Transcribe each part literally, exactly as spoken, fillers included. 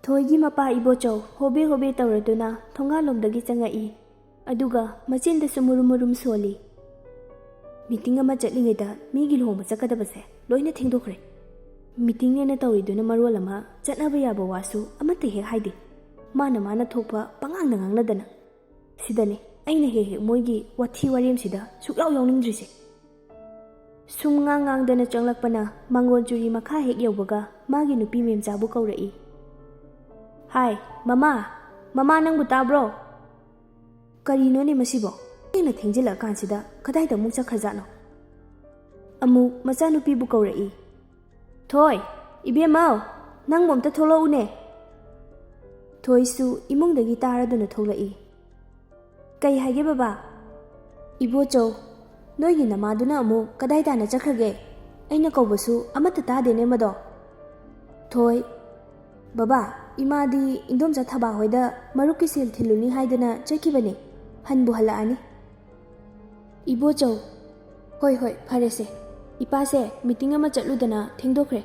ꯊꯣꯏꯒꯤ ꯃꯄꯥ ꯏꯕꯣꯆꯧ ꯍꯣꯕꯦ ꯍꯣꯕꯦ ꯇꯧꯔꯗꯨꯅ ꯊꯣꯡꯒꯥꯜꯂꯣꯝꯗꯒꯤ ꯆꯪꯉꯛꯏ꯫ ꯑꯗꯨꯒ ꯃꯆꯤꯟꯗꯁꯨ ꯃꯨꯔꯨꯝ ꯃꯨꯔꯨꯝ ꯁꯣꯜꯂꯤ꯫ "ꯃꯤꯇꯤꯡ ꯑꯃ ꯆꯠꯂꯤꯉꯩꯗ ꯃꯤꯒꯤ ꯂꯨꯍꯣꯡꯕ ꯆꯠꯀꯗꯕꯁꯦ ꯂꯣꯏꯅ ꯊꯦꯡꯗꯣꯛꯈ꯭ꯔꯦ꯫ ꯃꯤꯇꯤꯡꯅꯦꯅ ꯇꯧꯔꯤꯗꯨꯅ ꯃꯔꯣꯜ ꯑꯃ, ꯆꯠꯅꯕ ꯌꯥꯕ ꯋꯥꯁꯨ ꯑꯃꯠꯇ ꯍꯦꯛ ꯍꯥꯏꯗꯦ꯫ ꯃꯥꯅ ꯃꯥꯅ ꯊꯣꯛꯄ ꯄꯉꯥꯡꯗ ꯉꯥꯡꯅꯗꯅ꯫ ꯁꯤꯗꯅꯦ ꯑꯩꯅ ꯍꯦꯛ ꯍꯦꯛ ꯃꯣꯏꯒꯤ ꯋꯥꯊꯤ ꯋꯥꯔꯦꯝꯁꯤꯗ ꯁꯨꯛꯌꯥꯎ ꯌꯥꯎꯅꯤꯡꯗ꯭ꯔꯤꯁꯦ"꯫ ꯁꯨꯝ ꯉꯥꯡ ꯉꯥꯡꯗꯅ ꯆꯪꯂꯛꯄꯅ ꯃꯥꯡꯒꯣꯟ ꯆꯨꯔꯤ ꯃꯈꯥ ꯍꯦꯛ ꯌꯧꯕꯒ ꯃꯥꯒꯤ ꯅꯨꯄꯤ ꯃꯦꯝꯆꯥꯕꯨ ꯀꯧꯔꯛꯏ꯫ "ꯍꯥꯏ, ꯃꯃꯥ! ꯃꯃꯥ, ꯅꯪꯕꯨ ꯇꯥꯕ꯭ꯔꯣ?" ꯀꯔꯤꯅꯣꯅꯦ ꯃꯁꯤꯕꯣ? ꯊꯦꯡꯅ ꯊꯦꯡꯖꯤꯜꯂꯛꯑꯀꯥꯟꯁꯤꯗ ꯀꯗꯥꯏꯗ ꯑꯃꯨꯛ ꯆꯠꯈ꯭ꯔꯖꯥꯠꯅꯣ? ꯑꯃꯨꯛ ꯃꯆꯥꯅꯨꯄꯤꯕꯨ ꯀꯧꯔꯛꯏ꯫ "ꯊꯣꯏ, ꯏꯕꯦꯝꯃꯧ, ꯅꯪꯕꯨ ꯑꯝꯇ ꯊꯣꯛꯂꯛꯎꯅꯦ"꯫ ꯊꯣꯏꯁꯨ ꯏꯃꯨꯡꯗꯒꯤ ꯇꯥꯔꯗꯨꯅ ꯊꯣꯛꯂꯛꯏ꯫ "ꯀꯩ ꯍꯥꯏꯒꯦ ꯕꯕꯥ?" "ꯏꯕꯣꯆꯧ, ꯅꯣꯏꯒꯤ ꯅꯃꯥꯗꯨꯅ ꯑꯃꯨꯛ ꯀꯗꯥꯏ ꯇꯥꯅ ꯆꯠꯈ꯭ꯔꯒꯦ? ꯑꯩꯅ ꯀꯧꯕꯁꯨ ꯑꯃꯠꯇ ꯇꯥꯗꯦꯅꯦ ꯃꯗꯣ"꯫ ꯊꯣꯏ, "ꯕꯕꯥ, ꯏꯃꯥꯗꯤ ꯏꯟꯗꯣꯝꯆꯥ ꯊꯕꯥ ꯍꯣꯏꯗ ꯃꯔꯨꯞꯀꯤ ꯁꯦꯜ ꯊꯤꯜꯂꯨꯅꯤ ꯍꯥꯏꯗꯅ ꯆꯠꯈꯤꯕꯅꯦ꯫ ꯍꯟꯕꯨ ꯍꯜꯂꯛꯑꯅꯤ"꯫ "ꯏꯕꯣꯆꯧ"꯫ "ꯍꯣꯏ, ꯍꯣꯏ, ꯐꯔꯦꯁꯦ꯫ ꯏꯄꯥꯁꯦ ꯃꯤꯇꯤꯡ ꯑꯃ ꯆꯠꯂꯨꯗꯅ ꯊꯦꯡꯗꯣꯛꯈ꯭ꯔꯦ꯫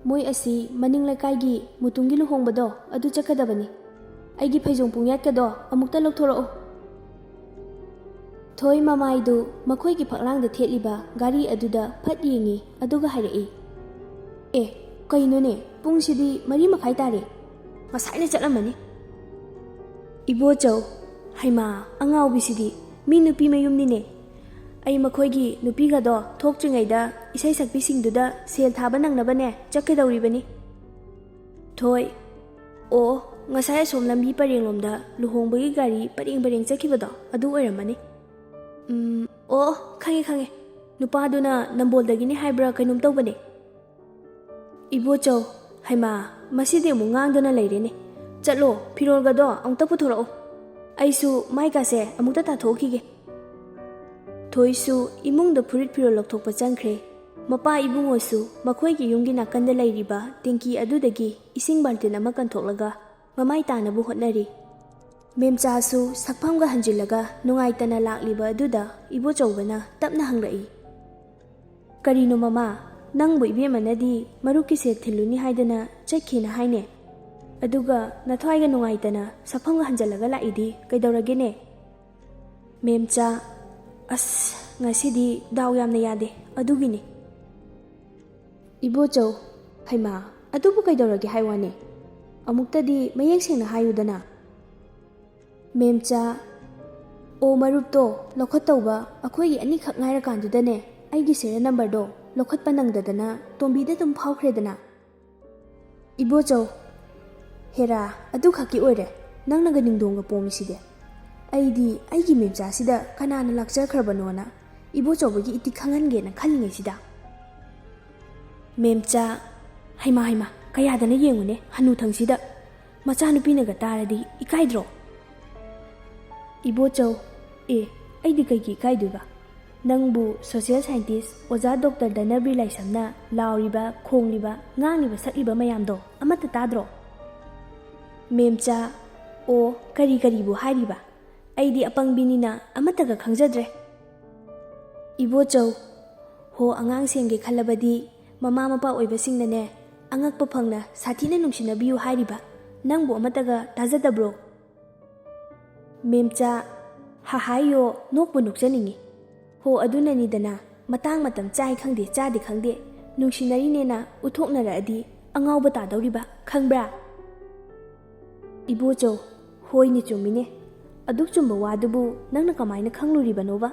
ꯃꯣꯏ ꯑꯁꯤ ꯃꯅꯤꯡ ꯂꯩꯀꯥꯏꯒꯤ ꯃꯨꯇꯨꯝꯒꯤ ꯂꯨꯍꯣꯡꯕꯗꯣ ꯑꯗꯨ ꯆꯠꯀꯗꯕꯅꯤ꯫ ꯑꯩꯒꯤ ꯐꯩꯖꯣꯝ ꯄꯨꯡꯌꯥꯠꯀꯗꯣ ꯑꯃꯨꯛꯇ ꯂꯧꯊꯣꯔꯛꯑꯣ"꯫ ꯊꯣꯏ ꯃꯃꯥꯏꯗꯨ ꯃꯈꯣꯏꯒꯤ ꯐꯛꯂꯥꯡꯗ ꯊꯦꯠꯂꯤꯕ ꯘꯔꯤ ꯑꯗꯨꯗ ꯐꯠ ꯌꯦꯡꯉꯤ, ꯑꯗꯨꯒ ꯍꯥꯏꯔꯛꯏ, "ꯑꯦ, ꯀꯩꯅꯣꯅꯦ, ꯄꯨꯡꯁꯤꯗꯤ ꯃꯔꯤ ꯃꯈꯥꯏ ꯇꯥꯔꯦ꯫ ꯉꯁꯥꯏꯅ ꯆꯠꯂꯝꯃꯅꯤ"꯫ "ꯏꯕꯣꯆꯧ, ꯍꯩꯃꯥ, ꯑꯉꯥꯎꯕꯤꯁꯤꯗꯤ, ꯃꯤ ꯅꯨꯄꯤ ꯃꯌꯨꯝꯅꯤꯅꯦ꯫ ꯑꯩ ꯃꯈꯣꯏꯒꯤ ꯅꯨꯄꯤꯒꯗꯣ ꯊꯣꯛꯇ꯭ꯔꯤꯉꯩꯗ ꯏꯁꯩ ꯁꯛꯄꯤꯁꯤꯡꯗꯨꯗ ꯁꯦꯜ ꯊꯥꯕ ꯅꯪꯅꯕꯅꯦ ꯆꯠꯀꯗꯧꯔꯤꯕꯅꯤ"꯫ ꯊꯣꯏ, "ꯑꯣ, ꯉꯁꯥꯏ ꯑꯁꯣꯝ ꯂꯝꯕꯤ ꯄꯔꯦꯡꯂꯣꯝꯗ ꯂꯨꯍꯣꯡꯕꯒꯤ ꯒꯥꯔꯤ ꯄꯔꯦꯡ ꯄꯔꯦꯡ ꯆꯠꯈꯤꯕꯗꯣ ꯑꯗꯨ ꯑꯣꯏꯔꯝꯃꯅꯤ"꯫ "ꯎꯝ, ꯑꯣ, ꯈꯪꯉꯦ, ꯈꯪꯉꯦ꯫ ꯅꯨꯄꯥꯗꯨꯅ ꯅꯝꯕꯣꯜꯗꯒꯤꯅꯤ ꯍꯥꯏꯕ꯭ꯔꯥ ꯀꯩꯅꯣꯝ ꯇꯧꯕꯅꯦ"꯫ "ꯏꯕꯣꯆꯧ, ꯍꯩꯃꯥ, ꯃꯁꯤꯗꯤ ꯑꯃꯨꯛ ꯉꯥꯡꯗꯅ ꯂꯩꯔꯦꯅꯦ꯫ ꯆꯠꯂꯣ, ꯐꯤꯔꯣꯜꯒꯗꯣ ꯑꯃꯨꯛꯇ ꯄꯨꯊꯣꯔꯛꯑꯣ꯫ ꯑꯩꯁꯨ ꯃꯥꯏꯀꯥꯁꯦ ꯑꯃꯨꯛꯇ ꯇꯥꯊꯣꯛꯈꯤꯒꯦ"꯫ ꯊꯣꯏꯁꯨ ꯏꯃꯨꯡꯗ ꯐꯨꯔꯤꯠ ꯐꯤꯔꯣꯜ ꯂꯧꯊꯣꯛꯄ ꯆꯪꯈ꯭ꯔꯦ꯫ ꯃꯄꯥ ꯏꯕꯨꯡꯉꯣꯁꯨ ꯃꯈꯣꯏꯒꯤ ꯌꯨꯝꯒꯤ ꯅꯥꯀꯟꯗ ꯂꯩꯔꯤꯕ ꯇꯦꯡꯀꯤ ꯑꯗꯨꯗꯒꯤ ꯏꯁꯤꯡ ꯕꯥꯜꯇꯤꯟ ꯑꯃ ꯀꯟꯊꯣꯛꯂꯒ ꯃꯃꯥꯏ ꯇꯥꯅꯕ ꯍꯣꯠꯅꯔꯤ꯫ ꯃꯦꯝꯆꯥꯁꯨ ꯁꯛꯐꯝꯒ ꯍꯟꯖꯤꯜꯂꯒ ꯅꯨꯡꯉꯥꯏꯇꯅ ꯂꯥꯛꯂꯤꯕ ꯑꯗꯨꯗ ꯏꯕꯣꯆꯧꯕꯅ ꯇꯞꯅ ꯍꯪꯂꯛꯏ, "ꯀꯔꯤꯅꯣ ꯃꯃꯥ, ꯅꯪꯕꯨ ꯏꯕꯦꯝꯃꯅꯗꯤ ꯃꯔꯨꯞꯀꯤ ꯁꯦꯜ ꯊꯤꯜꯂꯨꯅꯤ ꯍꯥꯏꯗꯅ ꯆꯠꯈꯤꯅ ꯍꯥꯏꯅꯦ?" ꯑꯗꯨꯒ ꯅꯊ꯭ꯋꯥꯏꯒ ꯅꯨꯡꯉꯥꯏꯇꯅ ꯁꯛꯐꯝꯒ ꯍꯟꯖꯜꯂꯒ ꯂꯥꯛꯏꯗꯤ ꯀꯩꯗꯧꯔꯒꯦꯅꯦ? ꯃꯦꯝꯆꯥ, ꯑꯁ, ꯉꯁꯤꯗꯤ ꯗꯥꯎ ꯌꯥꯝꯅ ꯌꯥꯗꯦ, ꯑꯗꯨꯒꯤꯅꯤ꯫ ꯏꯕꯣꯆꯧ, ꯍꯩꯃꯥ, ꯑꯗꯨꯕꯨ ꯀꯩꯗꯧꯔꯒꯦ ꯍꯥꯏ ꯋꯥꯅꯦ? ꯑꯃꯨꯛꯇꯗꯤ ꯃꯌꯦꯛ ꯁꯦꯡꯅ ꯍꯥꯏꯌꯨꯗꯅ꯫ ꯃꯦꯝꯆꯥ, ꯑꯣ, ꯃꯔꯨꯞꯇꯣ ꯂꯧꯈꯠꯇꯧꯕ ꯑꯩꯈꯣꯏꯒꯤ ꯑꯅꯤꯈꯛ ꯉꯥꯏꯔꯀꯥꯟꯗꯨꯗꯅꯦ, ꯑꯩꯒꯤ ꯁꯦꯔꯤꯌꯦꯜ ꯅꯝꯕꯔꯗꯣ ꯂꯧꯈꯠꯄ ꯅꯪꯗꯗꯅ ꯇꯣꯝꯕꯤꯗ ꯑꯗꯨꯝ ꯐꯥꯎꯈ꯭ꯔꯦꯗꯅ꯫ ꯏꯕꯣꯆꯧ, ꯍꯦꯔꯥ, ꯑꯗꯨꯈꯛꯀꯤ ꯑꯣꯏꯔꯦ ꯅꯪꯅꯒ ꯅꯤꯡꯗꯣꯡꯒ ꯄꯣꯝꯃꯤꯁꯤꯗꯤ꯫ ꯑꯩꯗꯤ ꯑꯩꯒꯤ ꯃꯦꯝꯆꯥꯁꯤꯗ ꯀꯅꯥꯅ ꯂꯥꯛꯆꯈ꯭ꯔꯕꯅꯣꯅ ꯏꯕꯣꯆꯧꯕꯒꯤ ꯏꯇꯤꯛ ꯈꯪꯍꯟꯒꯦꯅ ꯈꯜꯂꯤꯉꯩꯁꯤꯗ꯫ ꯃꯦꯝꯆꯥ, ꯍꯩꯃꯥ ꯍꯩꯃꯥ, ꯀꯌꯥꯗꯅ ꯌꯦꯡꯉꯨꯅꯦ ꯍꯅꯨꯊꯪꯁꯤꯗ꯫ ꯃꯆꯥꯅꯨꯄꯤꯅꯒ ꯇꯥꯔꯗꯤ ꯏꯀꯥꯏꯗ꯭ꯔꯣ? ꯏꯕꯣꯆꯧ, ꯑꯦ, ꯑꯩꯗꯤ ꯀꯩꯒꯤ ꯏꯀꯥꯏꯗꯣꯏꯕ? ꯅꯪꯕꯨ ꯁꯣꯁꯤꯌꯦꯜ ꯁꯥꯏꯟꯇꯤꯁ ꯑꯣꯖꯥ ꯗꯣꯛꯇꯔ ꯙꯅꯕꯤꯔ ꯂꯥꯏꯁ꯭ꯔꯝꯅ ꯂꯥꯎꯔꯤꯕ, ꯈꯣꯡꯂꯤꯕ, ꯉꯥꯡꯂꯤꯕ, ꯁꯛꯂꯤꯕ ꯃꯌꯥꯝꯗꯣ ꯑꯃꯠꯇ ꯇꯥꯗ꯭ꯔꯣ? ꯃꯦꯝꯆꯥ, ꯑꯣ, ꯀꯔꯤ ꯀꯔꯤꯕꯨ ꯍꯥꯏꯔꯤꯕ? ꯑꯩꯗꯤ ꯑꯄꯪꯕꯤꯅꯤꯅ ꯑꯃꯠꯇꯒ ꯈꯪꯖꯗ꯭ꯔꯦ꯫ ꯏꯕꯣꯆꯧ, ꯍꯣ, ꯑꯉꯥꯡ ꯁꯦꯝꯒꯦ ꯈꯜꯂꯕꯗꯤ ꯃꯃꯥ ꯃꯄꯥ ꯑꯣꯏꯕꯁꯤꯡꯅꯅꯦ, ꯑꯉꯛꯄ ꯐꯪꯅ ꯁꯥꯊꯤꯅ ꯅꯨꯡꯁꯤꯅꯕꯤꯌꯨ ꯍꯥꯏꯔꯤꯕ, ꯅꯪꯕꯨ ꯑꯃꯠꯇꯒ ꯇꯥꯖꯗꯕ꯭ꯔꯣ? ꯃꯦꯝꯆꯥ, ꯍꯍꯥꯏꯌꯣ, ꯅꯣꯛꯄꯨ ꯅꯣꯛꯆꯅꯤꯡꯉꯤ꯫ ꯍꯣ, ꯑꯗꯨꯅꯅꯤꯗꯅ, ꯃꯇꯥꯡ ꯃꯇꯝ ꯆꯥꯏ ꯈꯪꯗꯦ, ꯆꯥꯗꯦ ꯈꯪꯗꯦ, ꯅꯨꯡꯁꯤꯅꯔꯤꯅꯦꯅ ꯎꯠꯊꯣꯛꯅꯔꯛꯑꯗꯤ ꯑꯉꯥꯎꯕ ꯇꯥꯗꯧꯔꯤꯕ, ꯈꯪꯕ꯭ꯔꯥ? ꯏꯕꯣꯆꯧ, ꯍꯣꯏꯅꯦ, ꯆꯨꯝꯃꯤꯅꯦ꯫ ꯑꯗꯨꯛ ꯆꯨꯝꯕ ꯋꯥꯗꯨꯕꯨ ꯅꯪꯅ ꯀꯃꯥꯏꯅ ꯈꯪꯂꯨꯔꯤꯕꯅꯣꯕ?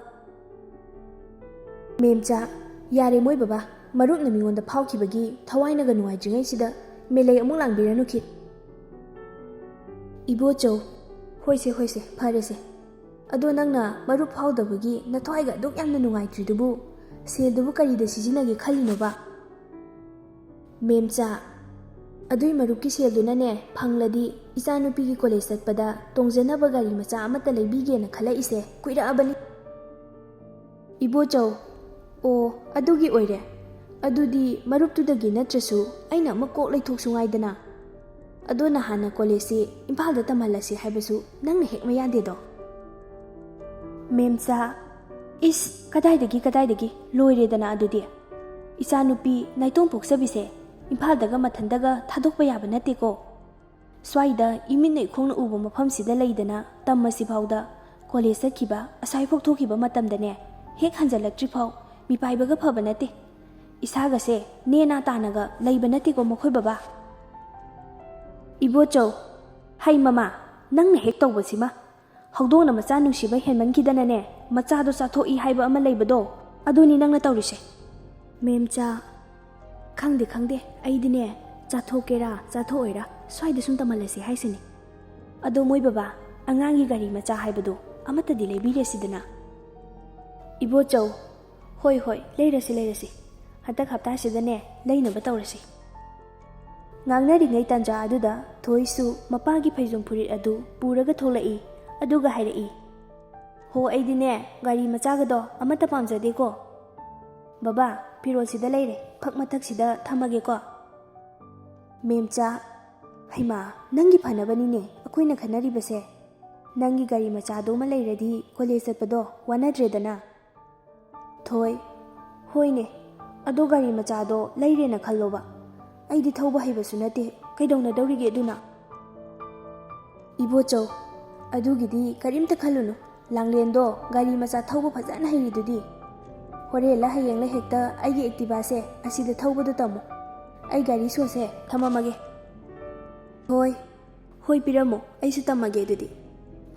ꯃꯦꯝꯆꯥ, ꯌꯥꯔꯦ ꯃꯣꯏ ꯕꯕꯥ, ꯃꯔꯨꯞꯅ ꯃꯤꯉꯣꯟꯗ ꯐꯥꯎꯈꯤꯕꯒꯤ ꯊꯋꯥꯏꯅꯒ ꯅꯨꯡꯉꯥꯏꯇ꯭ꯔꯤꯉꯩꯁꯤꯗ ꯃꯦꯂꯩ ꯑꯃꯨꯛ ꯂꯥꯡꯕꯤꯔꯅꯨ ꯈꯤꯠ꯫ ꯏꯕꯣꯆꯧ, ꯍꯣꯏꯁꯦ, ꯍꯣꯏꯁꯦ, ꯐꯔꯦꯁꯦ꯫ ꯑꯗꯣ ꯅꯪꯅ ꯃꯔꯨꯞ ꯐꯥꯎꯗꯕꯒꯤ ꯅꯊ꯭ꯋꯥꯏꯒ ꯑꯗꯨꯛ ꯌꯥꯝꯅ ꯅꯨꯡꯉꯥꯏꯇ꯭ꯔꯤꯗꯨꯕꯨ ꯁꯦꯜꯗꯨꯕꯨ ꯀꯔꯤꯗ ꯁꯤꯖꯤꯟꯅꯒꯦ ꯈꯜꯂꯤꯅꯣꯕ? ꯃꯦꯝꯆꯥ, ꯑꯗꯨꯏ ꯃꯔꯨꯞꯀꯤ ꯁꯦꯜꯗꯨꯅꯅꯦ, ꯐꯪꯂꯗꯤ ꯏꯆꯥꯅꯨꯄꯤꯒꯤ ꯀꯣꯂꯦꯖ ꯆꯠꯄꯗ ꯇꯣꯡꯖꯅꯕ ꯒꯥꯔꯤ ꯃꯆꯥ ꯑꯃꯠꯇ ꯂꯩꯕꯤꯒꯦꯅ ꯈꯜꯂꯛꯏꯁꯦ ꯀꯨꯏꯔꯛꯑꯕꯅꯤ꯫ ꯏꯕꯣꯆꯧ, ꯑꯣ, ꯑꯗꯨꯒꯤ ꯑꯣꯏꯔꯦ꯫ ꯑꯗꯨꯗꯤ ꯃꯔꯨꯞꯇꯨꯗꯒꯤ ꯅꯠꯇ꯭ꯔꯁꯨ ꯑꯩꯅ ꯑꯃ ꯀꯣꯛ ꯂꯩꯊꯣꯛꯁꯨ ꯉꯥꯏꯗꯅ꯫ ꯑꯗꯣ ꯅꯍꯥꯟꯅ ꯀꯣꯂꯦꯖꯁꯤ ꯏꯝꯐꯥꯜꯗ ꯇꯝꯍꯜꯂꯁꯤ ꯍꯥꯏꯕꯁꯨ ꯅꯪꯅ ꯍꯦꯛ ꯃꯌꯥꯗꯦꯗꯣ꯫ ꯃꯦꯝꯆꯥ, ꯏꯁ, ꯀꯗꯥꯏꯗꯒꯤ, ꯀꯗꯥꯏꯗꯒꯤ? ꯂꯣꯏꯔꯦꯗꯅ ꯑꯗꯨꯗꯤ꯫ ꯏꯆꯥꯅꯨꯄꯤ ꯅꯥꯏꯇꯣꯝ ꯄꯣꯛꯆꯕꯤꯁꯦ ꯏꯝꯐꯥꯜꯗꯒ ꯃꯊꯟꯇꯒ ꯊꯥꯗꯣꯛꯄ ꯌꯥꯕ ꯅꯠꯇꯦꯀꯣ꯫ ꯁ꯭ꯋꯥꯏꯗ ꯏꯃꯤꯠꯅ ꯏꯈꯣꯡꯅ ꯎꯕ ꯃꯐꯝꯁꯤꯗ ꯂꯩꯗꯅ ꯇꯝꯃꯁꯤꯐꯥꯎꯗ ꯀꯣꯂꯦꯖ ꯆꯠꯈꯤꯕ ꯑꯁꯥꯏꯐꯥꯎ ꯊꯣꯛꯈꯤꯕ ꯃꯇꯝꯗꯅꯦ, ꯍꯦꯛ ꯍꯟꯖꯜꯂꯛꯇ꯭ꯔꯤꯐꯥꯎ ꯃꯤꯄꯥꯏꯕꯒ ꯐꯕ ꯅꯠꯇꯦ꯫ ꯏꯁꯥꯒꯁꯦ ꯅꯦꯅꯥ ꯇꯥꯅꯒ ꯂꯩꯕ ꯅꯠꯇꯦꯀꯣ ꯃꯈꯣꯏ ꯕꯕꯥ꯫ ꯏꯕꯣꯆꯧ, ꯍꯩ ꯃꯃꯥ, ꯅꯪꯅ ꯍꯦꯛ ꯇꯧꯕꯁꯤꯃ꯫ ꯍꯧꯗꯣꯡꯅ ꯃꯆꯥ ꯅꯨꯡꯁꯤꯕ ꯍꯦꯟꯃꯟꯈꯤꯗꯅꯅꯦ, ꯃꯆꯥꯗꯣ ꯆꯥꯊꯣꯛꯏ ꯍꯥꯏꯕ ꯑꯃ ꯂꯩꯕꯗꯣ, ꯑꯗꯨꯅꯤ ꯅꯪꯅ ꯇꯧꯔꯤꯁꯦ꯫ ꯃꯦꯝꯆꯥ, ꯈꯪꯗꯦ ꯈꯪꯗꯦ, ꯑꯩꯗꯤꯅꯦ, ꯆꯥꯊꯣꯛꯀꯦꯔꯥ ꯆꯥꯊꯣꯛꯑꯣꯏꯔꯥ ꯁ꯭ꯋꯥꯏꯗ ꯁꯨꯝ ꯇꯝꯍꯜꯂꯁꯤ ꯍꯥꯏꯁꯤꯅꯤ꯫ ꯑꯗꯣ ꯃꯣꯏ ꯕꯕꯥ, ꯑꯉꯥꯡꯒꯤ ꯒꯥꯔꯤ ꯃꯆꯥ ꯍꯥꯏꯕꯗꯣ ꯑꯃꯠꯇꯗꯤ ꯂꯩꯕꯤꯔꯦꯁꯤꯗꯅ꯫ ꯏꯕꯣꯆꯧ, ꯍꯣꯏ ꯍꯣꯏ, ꯂꯩꯔꯁꯤ ꯂꯩꯔꯁꯤ, ꯍꯟꯗꯛ ꯍꯞꯇꯥꯁꯤꯗꯅꯦ ꯂꯩꯅꯕ ꯇꯧꯔꯁꯤ꯫ ꯉꯥꯡꯅꯔꯤꯉꯩ ꯇꯥꯟꯖꯥ ꯑꯗꯨꯗ ꯊꯣꯏꯁꯨ ꯃꯄꯥꯒꯤ ꯐꯩꯖꯣꯝ ꯐꯨꯔꯤꯠ ꯑꯗꯨ ꯄꯨꯔꯒ ꯊꯣꯛꯂꯛꯏ꯫ ꯑꯗꯨꯒ ꯍꯥꯏꯔꯛꯏ, "ꯍꯣ, ꯑꯩꯗꯤꯅꯦ, ꯒꯥꯔꯤ ꯃꯆꯥꯒꯗꯣ ꯑꯃꯠꯇ ꯄꯥꯝꯖꯗꯦꯀꯣ꯫ ꯕꯕꯥ, ꯐꯤꯔꯣꯜꯁꯤꯗ ꯂꯩꯔꯦ, ꯐꯛ ꯃꯊꯛꯁꯤꯗ ꯊꯝꯃꯒꯦꯀꯣ꯫" ꯃꯦꯝꯆꯥ, "ꯍꯩꯃꯥ, ꯅꯪꯒꯤ ꯐꯅꯕꯅꯤꯅꯦ ꯑꯩꯈꯣꯏꯅ ꯈꯟꯅꯔꯤꯕꯁꯦ꯫ ꯅꯪꯒꯤ ꯒꯥꯔꯤ ꯃꯆꯥꯗꯣꯃ ꯂꯩꯔꯗꯤ ꯀꯣꯂꯦꯖ ꯆꯠꯄꯗꯣ ꯋꯥꯅꯗ꯭ꯔꯦꯗꯅ꯫" ꯊꯣꯏ, "ꯍꯣꯏꯅꯦ, ꯑꯗꯣ ꯒꯥꯔꯤ ꯃꯆꯥꯗꯣ ꯂꯩꯔꯦꯅ ꯈꯜꯂꯣꯕ꯫ ꯑꯩꯗꯤ ꯊꯧꯕ ꯍꯩꯕꯁꯨ ꯅꯠꯇꯦ, ꯀꯩꯗꯧꯅꯗꯧꯔꯤꯒꯦ ꯑꯗꯨꯅ?" ꯏꯕꯣꯆꯧ, "ꯑꯗꯨꯒꯤꯗꯤ ꯀꯔꯤꯝꯇ ꯈꯜꯂꯨꯅꯨ, ꯂꯥꯡꯂꯦꯟꯗꯣ ꯒꯥꯔꯤ ꯃꯆꯥ ꯊꯧꯕ ꯐꯖꯅ ꯍꯩꯔꯤꯗꯨꯗꯤ꯫ ꯍꯣꯔꯦꯟꯂ ꯍꯌꯦꯡꯂ ꯍꯦꯛꯇ ꯑꯩꯒꯤ ꯑꯦꯛꯇꯤꯚꯥꯁꯦ ꯑꯁꯤꯗ ꯊꯧꯕꯗꯣ ꯇꯝꯃꯨ꯫ ꯑꯩ ꯒꯥꯔꯤ ꯁꯣꯁꯦ ꯊꯝꯃꯝꯃꯒꯦ꯫" ꯊꯣꯏ, "ꯍꯣꯏ, ꯄꯤꯔꯝꯃꯣ, ꯑꯩꯁꯨ ꯇꯝꯃꯒꯦ ꯑꯗꯨꯗꯤ꯫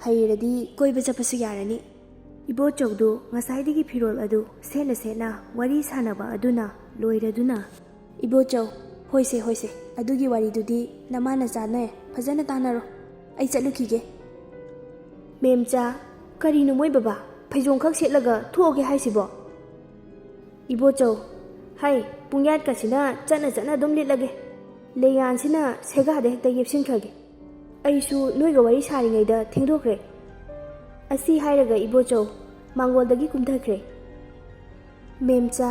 ꯍꯩꯔꯗꯤ ꯀꯣꯏꯕ ꯆꯠꯄꯁꯨ ꯌꯥꯔꯅꯤ꯫" ꯏꯕꯣꯆꯧꯗꯨ ꯉꯁꯥꯏꯗꯒꯤ ꯐꯤꯔꯣꯜ ꯑꯗꯨ ꯁꯦꯠꯅ ꯁꯦꯠꯅ ꯋꯥꯔꯤ ꯁꯥꯟꯅꯕ ꯑꯗꯨꯅ ꯂꯣꯏꯔꯗꯨꯅ, "ꯏꯕꯣꯆꯧ, ꯍꯣꯏꯁꯦ, ꯍꯣꯏꯁꯦ, ꯑꯗꯨꯒꯤ ꯋꯥꯔꯤꯗꯨꯗꯤ ꯅꯃꯥ ꯅꯆꯥꯅꯦ ꯐꯖꯅ ꯇꯥꯟꯅꯔꯣ꯫ ꯑꯩ ꯆꯠꯂꯨꯈꯤꯒꯦ꯫" ꯃꯦꯝꯆꯥ, "ꯀꯔꯤꯅꯣ ꯃꯣꯏ ꯕꯕꯥ, ꯐꯩꯖꯣꯝꯈꯛ ꯁꯦꯠꯂꯒ ꯊꯣꯛꯑꯒꯦ ꯍꯥꯏꯁꯤꯕꯣ?" ꯏꯕꯣꯆꯧ, "ꯍꯩ, ꯄꯨꯡꯌꯥꯠꯀꯁꯤꯅ ꯆꯠꯅ ꯆꯠꯅ ꯑꯗꯨꯝ ꯂꯤꯠꯂꯒꯦ꯫ ꯂꯦꯡꯌꯥꯟꯁꯤꯅ ꯁꯦꯒꯥꯗ ꯍꯦꯛꯇ ꯌꯦꯞꯁꯤꯟꯈ꯭ꯔꯒꯦ꯫ ꯑꯩꯁꯨ ꯅꯣꯏꯒ ꯋꯥꯔꯤ ꯁꯥꯔꯤꯉꯩꯗ ꯊꯦꯡꯗꯣꯛꯈ꯭ꯔꯦ꯫" ꯑꯁꯤ ꯍꯥꯏꯔꯒ ꯏꯕꯣꯆꯧ ꯃꯥꯡꯒꯣꯜꯗꯒꯤ ꯀꯨꯝꯊꯈ꯭ꯔꯦ꯫ ꯃꯦꯝꯆꯥ,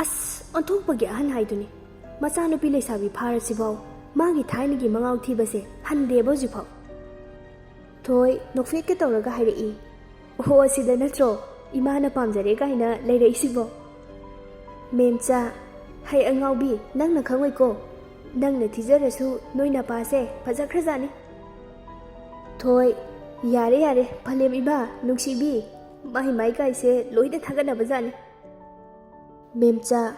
"ꯑꯁ, ꯑꯣꯟꯊꯣꯛꯄꯒꯤ ꯑꯍꯟ ꯍꯥꯏꯗꯨꯅꯤ꯫ ꯃꯆꯥꯅꯨꯄꯤ ꯂꯩꯁꯥꯕꯤ ꯐꯥꯔꯁꯤꯐꯥꯎ ꯃꯥꯒꯤ ꯊꯥꯏꯅꯒꯤ ꯃꯉꯥꯎ ꯊꯤꯕꯁꯦ ꯍꯟꯗꯦꯕ ꯍꯧꯖꯤꯛꯐꯥꯎ꯫" ꯊꯣꯏ ꯅꯣꯛꯐꯦꯠꯀ ꯇꯧꯔꯒ ꯍꯥꯏꯔꯛꯏ, "ꯑꯣꯍꯣ, ꯑꯁꯤꯗ ꯅꯠꯇ꯭ꯔꯣ ꯏꯃꯥꯅ ꯄꯥꯝꯖꯔꯦ ꯀꯥꯏꯅ ꯂꯩꯔꯛꯏꯁꯤꯕꯣ?" ꯃꯦꯝꯆꯥ, "ꯍꯩ ꯑꯉꯥꯎꯕꯤ, ꯅꯪꯅ ꯈꯪꯉꯣꯏꯀꯣ꯫ ꯅꯪꯅ ꯊꯤꯖꯔꯁꯨ ꯅꯣꯏ ꯅꯄꯥꯁꯦ ꯐꯖꯈ꯭ꯔꯖꯥꯠꯅꯤ꯫ ꯊꯣꯏ, ꯌꯥꯔꯦ ꯌꯥꯔꯦ, ꯐꯂꯦꯝ ꯏꯃꯥ, ꯅꯨꯡꯁꯤꯕꯤ, ꯃꯥꯏ ꯃꯥꯏ ꯀꯥꯏꯁꯦ ꯂꯣꯏꯅ ꯊꯥꯒꯠꯅꯕꯖꯥꯠꯅꯤ꯫ ꯃꯦꯝꯆꯥ,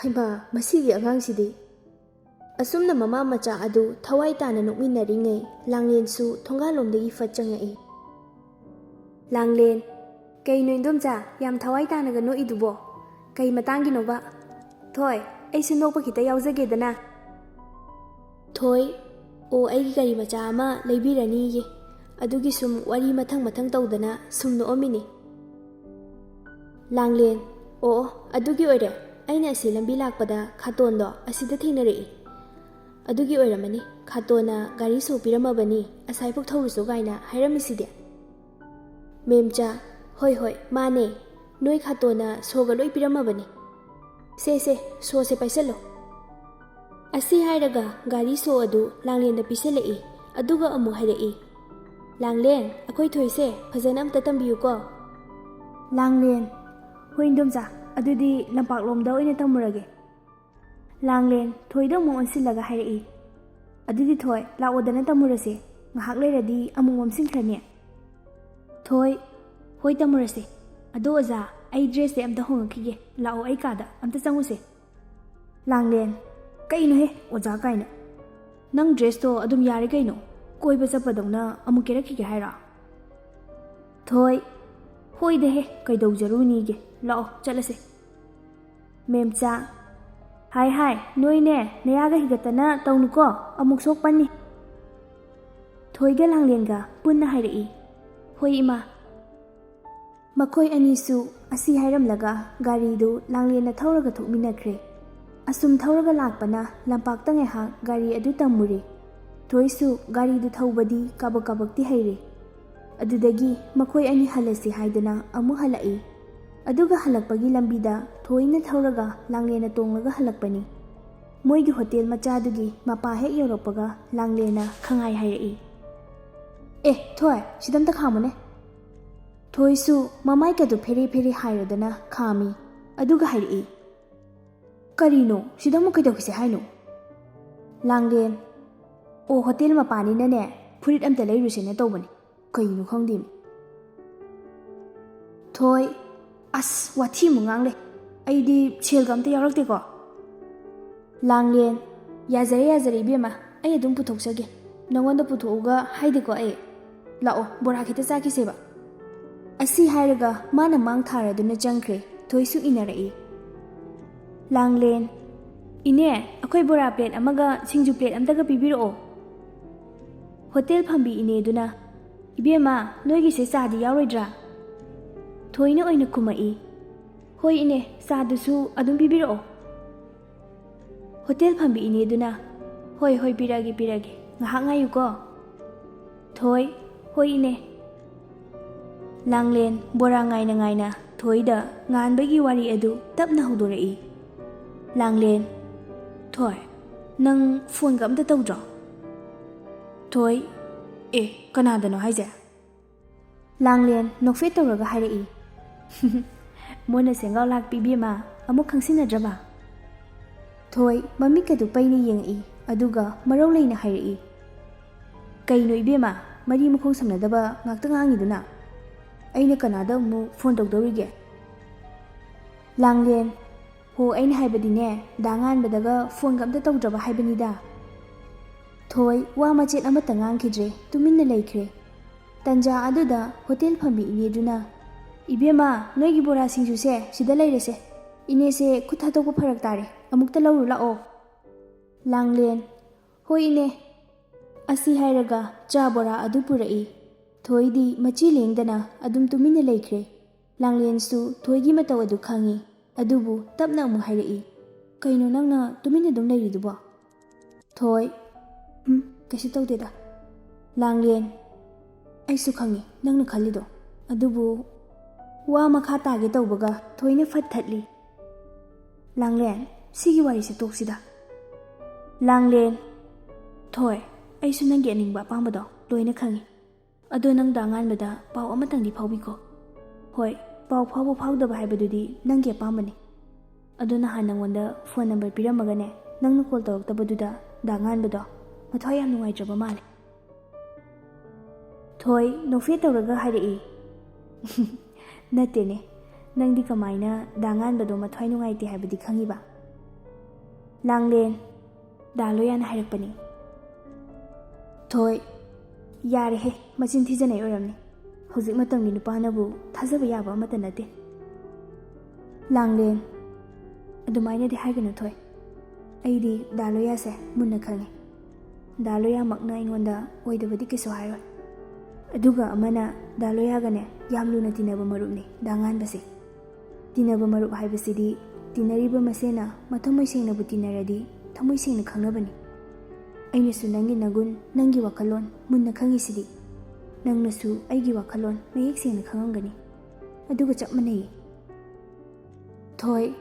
ꯍꯩꯃꯥ, ꯃꯁꯤꯒꯤ ꯑꯉꯥꯡꯁꯤꯗꯤ꯫ ꯑꯁꯨꯝꯅ ꯃꯃꯥ ꯃꯆꯥ ꯑꯗꯨ ꯊꯋꯥꯏ ꯇꯥꯅ ꯅꯣꯛꯃꯤꯟꯅꯔꯤꯉꯩ, ꯂꯥꯡꯂꯦꯟꯁꯨ ꯊꯣꯡꯒꯥꯜꯂꯣꯝꯗꯒꯤ ꯐꯠ ꯆꯪꯉꯛꯏ꯫ ꯂꯥꯡꯂꯦꯟ, ꯀꯩꯅꯣ ꯏꯟꯗꯣꯝꯆꯥ, ꯌꯥꯝ ꯊꯋꯥꯏ ꯇꯥꯅꯒ ꯅꯣꯛꯏꯗꯨꯕꯣ? ꯀꯩ ꯃꯇꯥꯡꯒꯤꯅꯣꯕ? ꯊꯣꯏ, ꯑꯩꯁꯨ ꯅꯣꯛꯄ ꯈꯤꯇ ꯌꯥꯎꯖꯒꯦꯗꯅ꯫ ꯊꯣꯏ, ꯑꯣ, ꯑꯩꯒꯤ ꯒꯥꯔꯤ ꯃꯆꯥ ꯑꯃ ꯂꯩꯕꯤꯔꯅꯤꯌꯦ, ꯑꯗꯨꯒꯤ ꯁꯨꯝ ꯋꯥꯔꯤ ꯃꯊꯪ ꯃꯊꯪ ꯇꯧꯗꯅ ꯁꯨꯝ ꯅꯣꯛꯑꯝꯃꯤꯅꯤ꯫ ꯂꯥꯡꯂꯦꯟ, ꯑꯣ, ꯑꯣ, ꯑꯗꯨꯒꯤ ꯑꯣꯏꯔꯦ, ꯑꯩꯅ ꯑꯁꯤ ꯂꯝꯕꯤ ꯂꯥꯛꯄꯗ ꯈꯥꯇꯣꯟꯗꯣ ꯑꯁꯤꯗ ꯊꯦꯡꯅꯔꯛꯏ꯫ ꯑꯗꯨꯒꯤ ꯑꯣꯏꯔꯝꯃꯅꯤ, ꯈꯥꯇꯣꯟꯅ ꯒꯥꯔꯤ ꯁꯣ ꯄꯤꯔꯝꯃꯕꯅꯤ, ꯑꯁꯥꯏꯐꯥꯎ ꯊꯧꯔꯨꯁꯣ ꯀꯥꯏꯅ ꯍꯥꯏꯔꯝꯃꯤꯁꯤꯗꯤ꯫ ꯃꯦꯝꯆꯥ, ꯍꯣꯏ ꯍꯣꯏ, ꯃꯥꯅꯦ, ꯅꯣꯏ ꯈꯥꯇꯣꯟꯅ ꯁꯣꯒ ꯂꯣꯏ ꯄꯤꯔꯝꯃꯕꯅꯤ꯫ ꯁꯦ ꯁꯦ, ꯁꯣꯁꯦ ꯄꯥꯏꯁꯜꯂꯣ꯫ ꯑꯁꯤ ꯍꯥꯏꯔꯒ ꯒꯥꯔꯤ ꯁꯣ ꯑꯗꯨ ꯂꯥꯡꯂꯦꯟꯗ ꯄꯤꯁꯜꯂꯛꯏ, ꯑꯗꯨꯒ ꯑꯃꯨꯛ ꯍꯥꯏꯔꯛꯏ, "ꯂꯥꯡꯂꯦꯟ, ꯑꯩꯈꯣꯏ ꯊꯣꯏꯁꯦ ꯐꯖꯅ ꯑꯝꯇ ꯇꯝꯕꯤꯌꯨꯀꯣ꯫" ꯂꯥꯡꯂꯦꯟ, "ꯍꯣꯏ ꯏꯟꯗꯣꯝꯆꯥ, ꯑꯗꯨꯗꯤ ꯂꯝꯄꯥꯛꯂꯣꯝꯗ ꯑꯣꯏꯅ ꯇꯝꯃꯨꯔꯒꯦ꯫" ꯂꯥꯡꯂꯦꯟ ꯊꯣꯏꯗ ꯑꯃꯨꯛ ꯑꯣꯟꯁꯤꯜꯂꯒ ꯍꯥꯏꯔꯛꯏ, "ꯑꯗꯨꯗꯤ ꯊꯣꯏ, ꯂꯥꯛꯑꯣꯗꯅ ꯇꯝꯃꯨꯔꯁꯦ, ꯉꯥꯏꯍꯥꯛ ꯂꯩꯔꯗꯤ ꯑꯃꯨꯛ ꯃꯝꯁꯤꯟꯈ꯭ꯔꯅꯤ꯫" ꯊꯣꯏ, "ꯍꯣꯏ ꯇꯝꯃꯨꯔꯁꯦ꯫ ꯑꯗꯣ ꯑꯣꯖꯥ, ꯑꯩ ꯗ꯭ꯔꯦꯁꯁꯦ ꯑꯝꯇ ꯍꯣꯡꯉꯛꯈꯤꯒꯦ, ꯂꯥꯛꯑꯣ ꯑꯩ ꯀꯥꯗ ꯑꯝꯇ ꯆꯪꯉꯨꯁꯦ꯫" ꯂꯥꯡꯂꯦꯟ, "ꯀꯩꯅꯣꯍꯦ ꯑꯣꯖꯥ ꯀꯥꯏꯅ, ꯅꯪ ꯗ꯭ꯔꯦꯁꯇꯣ ꯑꯗꯨꯝ ꯌꯥꯔꯦ ꯀꯩꯅꯣ, ꯀꯣꯏꯕ ꯆꯠꯄꯗꯧꯅ ꯑꯃꯨꯛ ꯀꯦꯔꯛꯈꯤꯒꯦ ꯍꯥꯏꯔꯣ?" ꯊꯣꯏ, "ꯍꯣꯏꯗꯍꯦ, ꯀꯩꯗꯧꯖꯔꯨꯅꯤꯒꯦ, ꯂꯥꯛꯑꯣ ꯆꯠꯂꯁꯦ꯫" ꯃꯦꯝꯆꯥ, "ꯍꯥꯏ ꯍꯥꯏ, ꯅꯣꯏꯅꯦ ꯅꯌꯥꯒ ꯍꯤꯒꯠꯇꯅ ꯇꯧꯅꯨꯀꯣ, ꯑꯃꯨꯛ ꯁꯣꯛꯄꯅꯤ꯫" ꯊꯣꯏꯒ ꯂꯥꯡꯂꯦꯟꯒ ꯄꯨꯟꯅ ꯍꯥꯏꯔꯛꯏ, "ꯍꯣꯏ ꯏꯃꯥ꯫" ꯃꯈꯣꯏ ꯑꯅꯤꯁꯨ ꯑꯁꯤ ꯍꯥꯏꯔꯝꯂꯒ ꯒꯥꯔꯤꯗꯨ ꯂꯥꯡꯂꯦꯟꯅ ꯊꯧꯔꯒ ꯊꯣꯛꯃꯤꯟꯅꯈ꯭ꯔꯦ꯫ ꯑꯁꯨꯝ ꯊꯧꯔꯒ ꯂꯥꯛꯄꯅ ꯂꯝꯄꯥꯛꯇ ꯉꯥꯏꯍꯥꯛ ꯒꯥꯔꯤ ꯑꯗꯨ ꯇꯝꯃꯨꯔꯦ꯫ ꯊꯣꯏꯁꯨ ꯒꯥꯔꯤꯗꯨ ꯊꯧꯕꯗꯤ ꯀꯥꯕꯛ ꯀꯥꯕꯛꯇꯤ ꯍꯩꯔꯦ꯫ ꯑꯗꯨꯗꯒꯤ ꯃꯈꯣꯏ ꯑꯅꯤ ꯍꯜꯂꯁꯤ ꯍꯥꯏꯗꯨꯅ ꯑꯃꯨꯛ ꯍꯜꯂꯛꯏ꯫ ꯑꯗꯨꯒ ꯍꯜꯂꯛꯄꯒꯤ ꯂꯝꯕꯤꯗ ꯊꯣꯏꯅ ꯊꯧꯔꯒ ꯂꯥꯡꯂꯦꯟꯅ ꯇꯣꯡꯂꯒ ꯍꯜꯂꯛꯄꯅꯤ꯫ ꯃꯣꯏꯒꯤ ꯍꯣꯇꯦꯜ ꯃꯆꯥꯗꯨꯒꯤ ꯃꯄꯥ ꯍꯦꯛ ꯌꯧꯔꯛꯄꯒ ꯂꯥꯡꯂꯦꯟꯅ ꯈꯪꯍꯥꯏ ꯍꯥꯏꯔꯛꯏ, "ꯑꯦ ꯊꯣꯏ, ꯁꯤꯗ ꯑꯝꯇ ꯈꯥꯝꯃꯨꯅꯦ꯫" ꯊꯣꯏꯁꯨ ꯃꯃꯥꯏꯀꯗꯨ ꯐꯦꯔꯦ ꯐꯦꯔꯦ ꯍꯥꯏꯔꯗꯅ ꯈꯥꯝꯃꯤ꯫ ꯑꯗꯨꯒ ꯍꯥꯏꯔꯛꯏ, "ꯀꯔꯤꯅꯣ? ꯁꯤꯗ ꯑꯃꯨꯛ ꯀꯩꯗꯧꯈꯤꯁꯦ ꯍꯥꯏꯅꯣ?" ꯂꯥꯡꯂꯦꯟ, ꯑꯣ, ꯍꯣꯇꯦꯜ ꯃꯄꯥꯅꯤꯅꯅꯦ, ꯐꯨꯔꯤꯠ ꯑꯝꯇ ꯂꯩꯔꯨꯁꯦꯅ ꯇꯧꯕꯅꯤ꯫ ꯀꯩꯅꯣ ꯈꯪꯗꯦ꯫ ꯊꯣꯏ, ꯑꯁ, ꯋꯥꯊꯤ ꯑꯃꯨꯛ ꯉꯥꯡꯂꯦ꯫ ꯑꯩꯗꯤ ꯁꯦꯜꯒ ꯑꯝꯇ ꯌꯥꯎꯔꯛꯇꯦꯀꯣ꯫ ꯂꯥꯡꯂꯦꯟ, ꯌꯥꯖꯔꯦ, ꯌꯥꯖꯔꯦ ꯏꯕꯦꯝꯃ, ꯑꯩ ꯑꯗꯨꯝ ꯄꯨꯊꯣꯛꯆꯒꯦ꯫ ꯅꯉꯣꯟꯗ ꯄꯨꯊꯣꯛꯎꯒ ꯍꯥꯏꯗꯦꯀꯣ ꯑꯩ꯫ ꯂꯥꯛꯑꯣ, ꯕꯣꯔꯥ ꯈꯤꯇ ꯆꯥꯈꯤꯁꯦꯕ꯫ ꯑꯁꯤ ꯍꯥꯏꯔꯒ ꯃꯥꯅ ꯃꯥꯡ ꯊꯥꯔꯗꯨꯅ ꯆꯪꯈ꯭ꯔꯦ꯫ ꯊꯣꯏꯁꯨ ꯏꯟꯅꯔꯛꯏ꯫ ꯂꯥꯡꯂꯦꯟ, ꯏꯅꯦ, ꯑꯩꯈꯣꯏ ꯕꯣꯔꯥ ꯄ꯭ꯂꯦꯠ ꯑꯃꯒ ꯁꯤꯡꯖꯨ ꯄ꯭ꯂꯦꯠ ꯑꯝꯇꯒ ꯄꯤꯕꯤꯔꯛꯑꯣ꯫ ꯍꯣꯇꯦꯜ ꯐꯝꯕꯤ ꯏꯅꯦꯗꯨꯅ, ꯏꯕꯦꯝꯃ, ꯅꯣꯏꯒꯤꯁꯦ ꯆꯥꯗꯤ ꯌꯥꯎꯔꯣꯏꯗ꯭ꯔꯥ? ꯊꯣꯏꯅ ꯑꯣꯏꯅ ꯈꯨꯝꯃꯛꯏ, ꯍꯣꯏ ꯏꯅꯦ, ꯆꯥꯗꯨꯁꯨ ꯑꯗꯨꯝ ꯄꯤꯕꯤꯔꯛꯑꯣ꯫ ꯍꯣꯇꯦꯜ ꯐꯝꯕꯤ ꯏꯅꯦꯗꯨꯅ, ꯍꯣꯏ, ꯍꯣꯏ, ꯄꯤꯔꯛꯑꯒꯦ, ꯄꯤꯔꯛꯑꯒꯦ, ꯉꯥꯏꯍꯥꯛ ꯉꯥꯏꯌꯨꯀꯣ꯫ ꯊꯣꯏ, ꯍꯣꯏ ꯏꯅꯦ꯫ ꯂꯥꯡꯂꯦꯟ ꯕꯣꯔꯥ ꯉꯥꯏꯅ ꯉꯥꯏꯅ ꯊꯣꯏꯗ ꯉꯥꯟꯕꯒꯤ ꯋꯥꯔꯤ ꯑꯗꯨ ꯇꯞꯅ ꯍꯧꯗꯣꯔꯛꯏ꯫ ꯂꯥꯡꯂꯦꯟ, ꯊꯣꯏ, ꯅꯪ ꯐꯣꯟꯒ ꯑꯝꯇ ꯇꯧꯗ꯭ꯔꯣ? ꯊꯣꯏ, ꯑꯦ, ꯀꯅꯥꯗꯅꯣ ꯍꯥꯏꯁꯦ? ꯂꯥꯡꯂꯦꯟ ꯅꯣꯛꯐꯦꯠ ꯇꯧꯔꯒ ꯍꯥꯏꯔꯛꯏ꯫ ꯃꯣꯟꯅ ꯁꯦꯡꯒꯥꯎ ꯂꯥꯛꯄꯤ ꯏꯕꯦꯝꯃ, ꯑꯃꯨꯛ ꯈꯪꯁꯤꯟꯅꯗ꯭ꯔꯕ? ꯊꯣꯏ ꯃꯃꯤꯠꯀꯗꯨ ꯄꯩꯅ ꯌꯦꯡꯉꯛꯏ, ꯑꯗꯨꯒ ꯃꯔꯧ ꯂꯩꯅ ꯍꯥꯏꯔꯛꯏ, ꯀꯩꯅꯣ ꯏꯕꯦꯝꯃ, ꯃꯔꯤ ꯃꯈꯣꯡ ꯁꯝꯅꯗꯕ ꯉꯥꯛꯇ ꯉꯥꯡꯉꯤꯗꯨꯅ? ꯑꯩꯅ ꯀꯅꯥꯗ ꯑꯃꯨꯛ ꯐꯣꯟ ꯇꯧꯗꯧꯔꯤꯒꯦ? ꯂꯥꯡꯂꯦꯟ, ꯍꯣ, ꯑꯩꯅ ꯍꯥꯏꯕꯗꯤꯅꯦ, ꯗꯥ ꯉꯥꯟꯕꯗꯒ ꯐꯣꯟꯒ ꯑꯝꯇ ꯇꯧꯗ꯭ꯔꯕ ꯍꯥꯏꯕꯅꯤꯗ꯫ ꯊꯣꯏ ꯋꯥ ꯃꯆꯦꯠ ꯑꯃꯠꯇ ꯉꯥꯡꯈꯤꯗ꯭ꯔꯦ, ꯇꯨꯃꯤꯟꯅ ꯂꯩꯈ꯭ꯔꯦ꯫ ꯇꯟꯖꯥ ꯑꯗꯨꯗ ꯍꯣꯇꯦꯜ ꯐꯝꯕꯤ ꯏꯅꯦꯗꯨꯅ, ꯏꯕꯦꯝꯃ, ꯅꯣꯏꯒꯤ ꯕꯣꯔꯥ ꯁꯤꯡꯖꯨꯁꯦ ꯁꯤꯗ ꯂꯩꯔꯦꯁꯦ꯫ ꯏꯅꯦꯁꯦ ꯈꯨꯠ ꯊꯥꯗꯣꯛꯄ ꯐꯔꯛ ꯇꯥꯔꯦ, ꯑꯃꯨꯛꯇ ꯂꯧꯔꯨ ꯂꯥꯛꯑꯣ꯫ ꯂꯥꯡꯂꯦꯟ, ꯍꯣꯏ ꯏꯅꯦ꯫ ꯑꯁꯤ ꯍꯥꯏꯔꯒ ꯆꯥ ꯕꯣꯔꯥ ꯑꯗꯨ ꯄꯨꯔꯛꯏ꯫ ꯊꯣꯏꯗꯤ ꯃꯆꯤ ꯂꯦꯡꯗꯅ ꯑꯗꯨꯝ ꯇꯨꯃꯤꯟꯅ ꯂꯩꯈ꯭ꯔꯦ꯫ ꯂꯥꯡꯂꯦꯟꯁꯨ ꯊꯣꯏꯒꯤ ꯃꯇꯧ ꯑꯗꯨ ꯈꯪꯏ, ꯑꯗꯨꯕꯨ ꯇꯞꯅ ꯑꯃꯨꯛ ꯍꯥꯏꯔꯛꯏ, ꯀꯩꯅꯣ ꯅꯪꯅ ꯇꯨꯃꯤꯟꯅ ꯑꯗꯨꯝ ꯂꯩꯔꯤꯗꯨꯕꯣ? ꯊꯣꯏ, ꯎꯝ, ꯀꯩꯁꯨ ꯇꯧꯗꯦꯗ꯫ ꯂꯥꯡꯂꯦꯟ, ꯑꯩꯁꯨ ꯈꯪꯏ ꯅꯪꯅ ꯈꯜꯂꯤꯗꯣ, ꯑꯗꯨꯕꯨ ꯋꯥ ꯃꯈꯥ ꯇꯥꯒꯦ ꯇꯧꯕꯒ ꯊꯣꯏꯅ ꯐꯠ ꯊꯠꯂꯤ꯫ ꯂꯥꯡꯂꯦꯟ, ꯁꯤꯒꯤ ꯋꯥꯔꯤꯁꯦ ꯇꯣꯛꯁꯤꯗ꯫ ꯂꯥꯡꯂꯦꯟ, ꯊꯣꯏ, ꯑꯩꯁꯨ ꯅꯪꯒꯤ ꯑꯅꯤꯡꯕ ꯑꯄꯥꯝꯕꯗꯣ ꯂꯣꯏꯅ ꯈꯪꯏ꯫ ꯑꯗꯣ ꯅꯪ ꯗꯥ ꯉꯥꯟꯕꯗ ꯄꯥꯎ ꯑꯃꯇꯪꯗꯤ ꯐꯥꯎꯕꯤꯈꯣ꯫ ꯍꯣꯏ, ꯄꯥꯎ ꯐꯥꯎꯕ ꯐꯥꯎꯗꯕ ꯍꯥꯏꯕꯗꯨꯗꯤ ꯅꯪꯒꯤ ꯑꯄꯥꯝꯕꯅꯤ꯫ ꯑꯗꯣ ꯅꯍꯥꯟ ꯅꯪꯉꯣꯟꯗ ꯐꯣꯟ ꯅꯝꯕꯔ ꯄꯤꯔꯝꯃꯒꯅꯦ, ꯅꯪꯅ ꯀꯣꯜ ꯇꯧꯔꯛꯇꯕꯗꯨꯗ ꯗꯥ ꯉꯥꯟꯕꯗꯣ ꯃꯊ꯭ꯋꯥꯏ ꯌꯥꯝ ꯅꯨꯡꯉꯥꯏꯇ꯭ꯔꯕ ꯃꯥꯜꯂꯦ꯫ ꯊꯣꯏ ꯅꯣꯛꯐꯦꯠ ꯇꯧꯔꯒ ꯍꯥꯏꯔꯛꯏ꯫ "ꯅꯠꯇꯦꯅꯦ, ꯅꯪꯗꯤ ꯀꯃꯥꯏꯅ ꯗꯥ ꯉꯥꯟꯕꯗꯣ ꯃꯊ꯭ꯋꯥꯏ ꯅꯨꯡꯉꯥꯏꯇꯦ ꯍꯥꯏꯕꯗꯤ ꯈꯪꯉꯤꯕ?" ꯂꯥꯡꯂꯦꯟ, "ꯗꯥ ꯂꯣꯌꯥꯅ ꯍꯥꯏꯔꯛꯄꯅꯤ꯫" ꯊꯣꯏ, "ꯌꯥꯔꯦꯍꯦ, ꯃꯆꯤꯟ ꯊꯤꯖꯅꯩ ꯑꯣꯏꯔꯝꯅꯤ꯫ ꯍꯧꯖꯤꯛ ꯃꯇꯝꯒꯤ ꯅꯨꯄꯥꯅꯕꯨ ꯊꯥꯖꯕ ꯌꯥꯕ ꯑꯃꯠꯇ ꯅꯠꯇꯦ꯫" ꯂꯥꯡꯂꯦꯟ, "ꯑꯗꯨꯃꯥꯏꯅꯗꯤ ꯍꯥꯏꯒꯅꯨ ꯊꯣꯏ꯫ ꯑꯩꯗꯤ ꯗꯥ ꯂꯣꯌꯥꯁꯦ ꯃꯨꯟꯅ ꯈꯪꯉꯤ꯫ ꯗꯥ ꯂꯣꯌꯥꯃꯛꯅ ꯑꯩꯉꯣꯟꯗ ꯑꯣꯏꯗꯕꯗꯤ ꯀꯩꯁꯨ ꯍꯥꯏꯔꯣꯏ꯫ ꯑꯗꯨꯒ ꯑꯃꯅ, ꯗꯥ ꯂꯣꯌꯥꯒꯅꯦ ꯌꯥꯝ ꯂꯨꯅ ꯇꯤꯟꯅꯕ ꯃꯔꯨꯞꯅꯤ ꯗꯥ ꯉꯥꯟꯕꯁꯦ꯫ ꯇꯤꯟꯅꯕ ꯃꯔꯨꯞ ꯍꯥꯏꯕꯁꯤꯗꯤ ꯇꯤꯟꯅꯔꯤꯕ ꯃꯁꯦꯅ ꯃꯊꯃꯣꯏ ꯁꯦꯡꯅꯕꯨ ꯇꯤꯟꯅꯔꯗꯤ ꯊꯃꯣꯏ ꯁꯦꯡꯅ ꯈꯪꯅꯕꯅꯤ꯫ ꯑꯩꯅꯁꯨ ꯅꯪꯒꯤ ꯅꯒꯨꯟ, ꯅꯪꯒꯤ ꯋꯥꯈꯜꯂꯣꯟ ꯃꯨꯟꯅ ꯈꯪꯉꯤꯁꯤꯗꯤ꯫ ꯅꯪꯅꯁꯨ ꯑꯩꯒꯤ ꯋꯥꯈꯜꯂꯣꯟ ꯃꯌꯦꯛ ꯁꯦꯡꯅ ꯈꯪꯉꯝꯒꯅꯤ꯫ ꯑꯗꯨꯒ ꯆꯞ ꯃꯥꯟꯅꯩꯌꯦ꯫" ꯊꯣꯏ,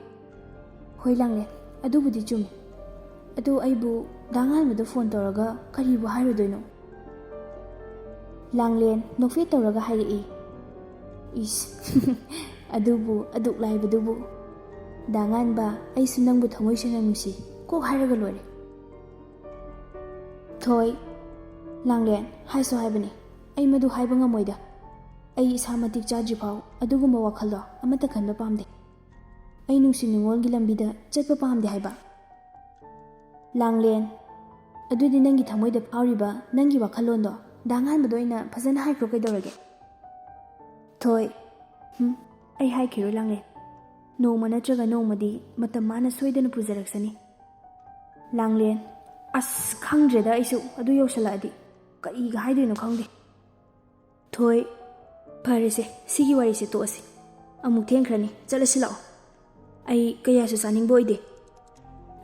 "ꯍꯣꯏ ꯂꯥꯡꯂꯦꯟ, ꯑꯗꯨꯕꯨꯗꯤ ꯆꯨꯝꯃꯤ꯫ ꯑꯗꯨ ꯑꯩꯕꯨ ꯗꯥ ꯉꯥꯟꯕꯗ ꯐꯣꯟ ꯇꯧꯔꯒ ꯀꯔꯤꯕꯨ ꯍꯥꯏꯔꯨꯗꯣꯏꯅꯣ?" ꯂꯥꯡꯂꯦꯟ ꯅꯣꯛꯐꯦꯠ ꯇꯧꯔꯒ ꯍꯥꯏꯔꯛꯏ꯫ "ꯏꯁ, ꯑꯗꯨꯕꯨ ꯑꯗꯨꯛ ꯂꯥꯏꯕꯗꯨꯕꯨ? ꯗꯥ ꯉꯥꯟꯕ, ꯑꯩꯁꯨ ꯅꯪꯕꯨ ꯊꯃꯣꯏ ꯁꯦꯡꯅ ꯅꯨꯡꯁꯤ, ꯀꯣꯛ ꯍꯥꯏꯔꯒ ꯂꯣꯏꯔꯦ꯫" ꯊꯣꯏ, "ꯂꯥꯡꯂꯦꯟ, ꯍꯥꯏꯁꯨ ꯍꯥꯏꯕꯅꯤ, ꯑꯩ ꯃꯗꯨ ꯍꯥꯏꯕ ꯉꯝꯃꯣꯏꯗ꯫ ꯑꯩ ꯏꯁꯥ ꯃꯇꯤꯛ ꯆꯥꯗ꯭ꯔꯤꯐꯥꯎ ꯑꯗꯨꯒꯨꯝꯕ ꯋꯥꯈꯜꯗꯣ ꯑꯃꯠꯇ ꯈꯟꯕ ꯄꯥꯝꯗꯦ꯫ ꯑꯩ ꯅꯨꯡꯁꯤ ꯅꯨꯡꯉꯣꯜꯒꯤ ꯂꯝꯕꯤꯗ ꯆꯠꯄ ꯄꯥꯝꯗꯦ ꯍꯥꯏꯕ꯫" ꯂꯥꯡꯂꯦꯟ, "ꯑꯗꯨꯗꯤ ꯅꯪꯒꯤ ꯊꯃꯣꯏꯗ ꯐꯥꯎꯔꯤꯕ ꯅꯪꯒꯤ ꯋꯥꯈꯜꯂꯣꯟꯗꯣ ꯗꯥ ꯉꯥꯟꯕꯗ ꯑꯣꯏꯅ ꯐꯖꯅ ꯍꯥꯏꯈ꯭ꯔꯣ ꯀꯩꯗꯧꯔꯒꯦ?" ꯊꯣꯏ, "ꯍꯨꯝ, ꯑꯩ ꯍꯥꯏꯈꯤꯔꯣꯏ ꯂꯥꯡꯂꯦꯟ꯫ ꯅꯣꯡꯃ ꯅꯠꯇ꯭ꯔꯒ ꯅꯣꯡꯃꯗꯤ ꯃꯇꯝ ꯃꯥꯅ ꯁꯣꯏꯗꯅ ꯄꯨꯖꯔꯛꯁꯅꯤ꯫" ꯂꯥꯡꯂꯦꯟ, "ꯑꯁ, ꯈꯪꯗ꯭ꯔꯦꯗ ꯑꯩꯁꯨ, ꯑꯗꯨ ꯌꯧꯁꯜꯂꯛꯑꯗꯤ ꯀꯔꯤꯒ ꯍꯥꯏꯗꯣꯏꯅꯣ ꯈꯪꯗꯦ꯫" ꯊꯣꯏ, "ꯐꯔꯦꯁꯦ, ꯁꯤꯒꯤ ꯋꯥꯔꯤꯁꯦ ꯇꯣꯛꯑꯁꯤ꯫ ꯑꯃꯨꯛ ꯊꯦꯡꯈ꯭ꯔꯅꯤ, ꯆꯠꯂꯁꯤ ꯂꯥꯛꯑꯣ꯫ ꯑꯩ ꯀꯌꯥꯁꯨ ꯆꯥꯅꯤꯡꯕ ꯑꯣꯏꯗꯦ꯫"